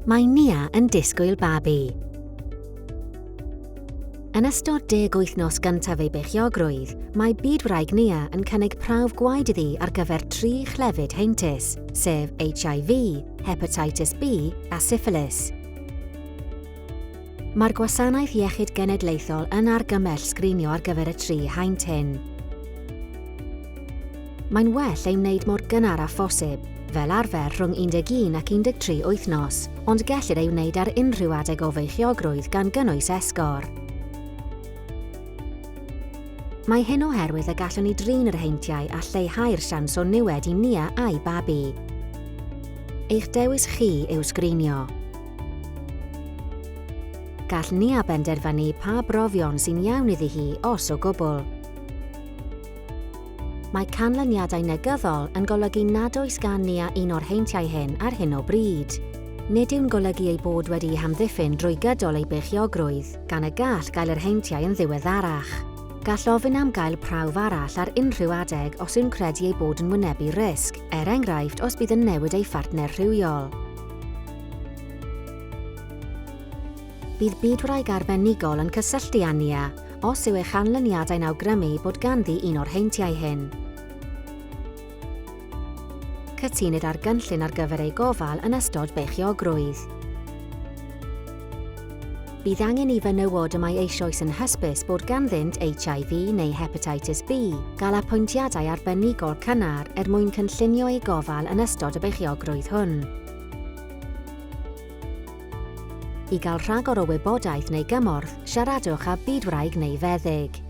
Mae Nia yn disgwyl babi. Yn ystod deg wythnos gyntaf ei beichiogrwydd, mae bydwraig Nia yn cynnig prawf gwaed iddi ar gyfer tri chlefyd heintus, sef HIV, hepatitis B a syphilis. Mae'r Gwasanaeth Iechyd Genedlaethol yn argymell sgrinio ar gyfer y tri haint hyn. Mae'n well ei wneud mor gynnar â phosib, fel arfer rhwng 11 ac 13 wythnos, ond gellir ei wneud ar unrhyw adeg o feichiogrwydd gan gynnwys esgor. Mae hyn oherwydd y gallwn ni drin yr heintiau a lleihau'r siawns o niwed i Nia a'i babi. Eich dewis chi yw sgrinio. Gall Nia benderfynu pa brofion sy'n iawn iddi hi os o gwbl. Mae canlyniadau negyddol yn golygu nad oes gan Nia un o'r heintiau hyn ar hyn o bryd. Nid yw'n golygu ei bod wedi'i hamddiffyn drwy gydol ei beichiogrwydd, gan y gall gael yr heintiau yn ddiweddarach. Gall ofyn am gael prawf arall ar unrhyw adeg os yw'n credu ei bod yn wynebu risg, er enghraifft os bydd yn newid ei phartner rhywiol. Bydd bydwraig arbenigol yn cysylltu â Nia os yw ei chanlyniadau'n awgrymu bod ganddi un o'r heintiau hyn. Cytunir ar gynllun ar gyfer ei gofal yn ystod beichiogrwydd. Bydd angen i fenywod y mae eisoes yn hysbys bod ganddynt HIV neu hepatitis B gael apwyntiadau arbenigol cynnar er mwyn cynllunio eu gofal yn ystod y beichiogrwydd hwn. I gael rhagor o wybodaeth neu gymorth, siaradwch â bydwraig neu feddyg.